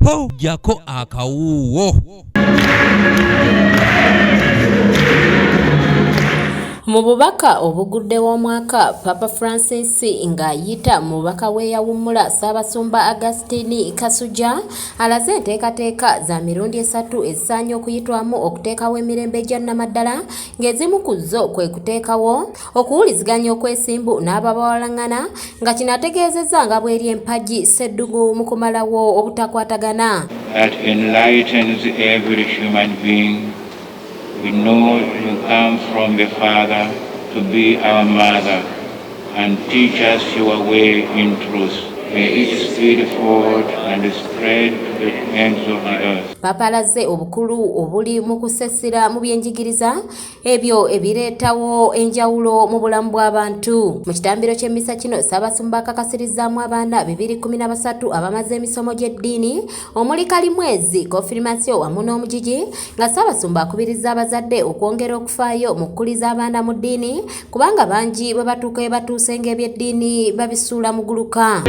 Ho, jjako akawuuwo. Mu bubaka obuguddewo omwaka, Papa Francis ng'ayita mu bubaka bwe yawummula Ssaabasumba Augustine Kasujja alaze enteekateeka za mirundi esatu ezisaanye okuyitwamu okuteekawo emirembe egya nnamaddala ng'ezimu ku zo kwe kuteekawo okuwuliziganya okwesimbu n'ababawalang'ana nga kino ategeezezza nga bw'eri empagi sseddugu mu kumalawo obutakwatagana. That enlightens every human being. We know you come from the Father to be our mother and teach us your way in truth. May it speed forward and spread to the ends of the earth. Papa alaze obukulu obuli mu kussa essira mu byenjigiriza ebyo ebireetawo enjawulo mu bulamu bw'abantu. Mu kitambiro ky'emmisa kino Ssaabasumba akakasirizzaamu abaana 213 abamaze emisomo gy'eddiini omuli Kalimwezi, Konfirmasiyo wamu n'omugigi nga Ssaabasumba akubirizza abazadde okwongera okufaayo mu kukuliza abaana mu ddiini kubanga bangi bwe batuuka we batuuse ng'ebyeddiini babisuula muguluka.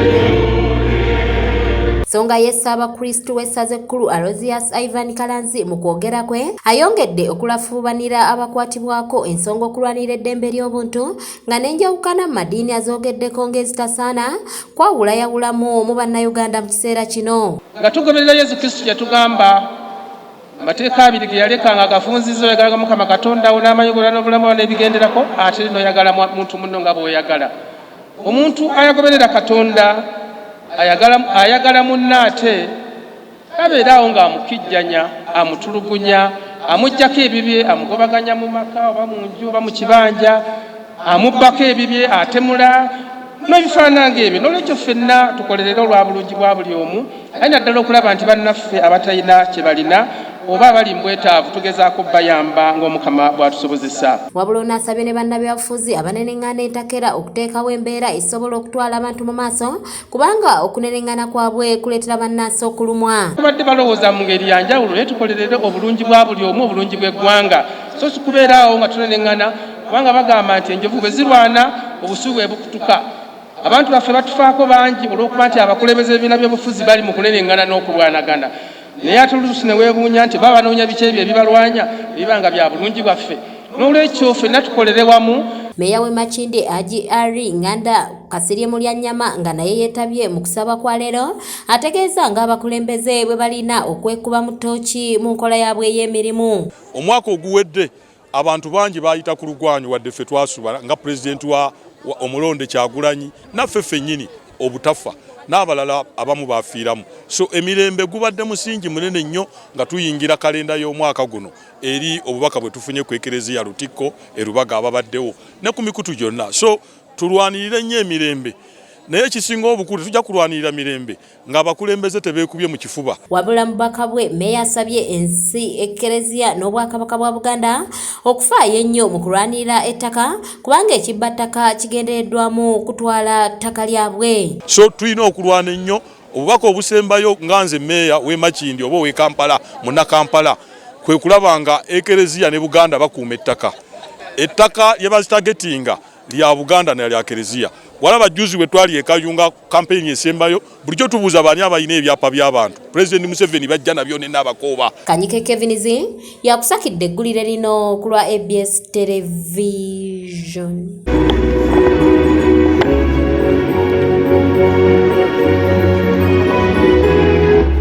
So nga ye Ssaabakristu w'essaza ekkulu Aloysius Ivan Kalanzi mu kwogera kwe ayongedde okulafuubanira abakwatibwako ensonga okulwanirira eddembe ly'obuntu nga n'enjawukana mu madiini azoogeddeko ng'ezitasaana kwawulayawulamu mu Bannayuganda mu kiseera kino. Nga tugoberera Yesu Kristu yatugamba amateeka abiri ge yaleka nga gafunzizza, oyagala Mukama Katonda wo n'amaanyi gonna n'obulamu bwo n'ebigenderako, ate n'oyagala muntu munno nga bw'oyagala. Omuntu ayagoberera Katonda ayagala munne ate tabeera awo ng'amukijjanya, amutulugunya, amuggyako ebibye, amugobaganya mu maka oba mu nju oba mu kibanja, amubbako ebibye, atemula n'ebifaanana ng'ebyo. N'olwekyo ffenna tukolerere olwa bulungi bwa buli omu, aye naddala okulaba nti bannaffe abatalina kye balina oba abali mu bwetaavu tugezaako bayamba ng'Omukama bw'atusobozesa. Wabula ono asabye ne bannabyabufuzi abaneneng'ana entakera okuteekawo embeera esobola okutwala abantu mu maaso kubanga okuneneng'ana kwabwe kuleetera bannansi okulumwa. Babadde balowooza mu ngeri ya njawulo, naye tukolerere obulungi bwa buli omu, obulungi bw'eggwanga, so si kubeera awo nga tuneneng'ana, kubanga bagamba nti enjovu bwe zirwana obusubi bwe bukutuka. Abantu baffe batufaako bangi olw'okuba nti abakulembeze b'ebibiina by'obufuzi bali mu kuneneng'ana n'okulwanagana, naye ate oluusi ne weewuunya nti baba banoonya biki ebyo ebibalwanya ebiba nga bya bulungi bwaffe. N'olwekyo ffenna tukolere wamu. Meeya w'e Makindye Haji Ali Nganda Kasirye Mulyannyama nga naye yeetabye mu kusaba kwa leero ategeeza ng'abakulembeze bwe balina okwekuba mu ttooki mu nkola yaabwe ey'emirimu. Omwaka oguwedde abantu bangi baayita ku lugwanyu, wadde ffe twasuba nga pulezidenti wa omulonde Kyagulanyi naffe ffennyini obutafa n'abalala abamu bafiiramu. So emirembe gubadde musingi munene nnyo nga tuyingira kalenda y'omwaka guno eri obubaka bwe tufunye ku Ekereziya Lutikko e Rubaga ababaddewo ne ku mikutu gyonna. So tulwanirire nnyo emirembe, naye ekisinga obukulu tujja kulwanirira mirembe ng'abakulembeze tebeekubye mu kifuba. Wabula mu bubaka bwe, Mmeeya asabye ensi, Ekereziya n'Obwakabaka bwa Buganda okufaayo ennyo mu kulwanirira ettaka kubanga ekibbattaka kigendereddwamu kutwala ttaka lyabwe. So tulina okulwana ennyo. Obubaka obusembayo nga nze Mmeeya w'e Makindye oba ow'e Kampala, Munnakampala, kwe kulaba nga Ekereziya ne Buganda bakuuma ettaka. Ettaka lye bazitagetinga lya Buganda na lya Kereziya. Walaba jjuzi bwe twali e Kayunga kampeyini esembayo, bulijjo tubuuza baani abalina ebyapa by'abantu. Pulezidenti Museveni bajja nabyo ne n'abakooba. Kanyike Kevin Zi yakusakidde eggulire lino ku lwa ABS Television.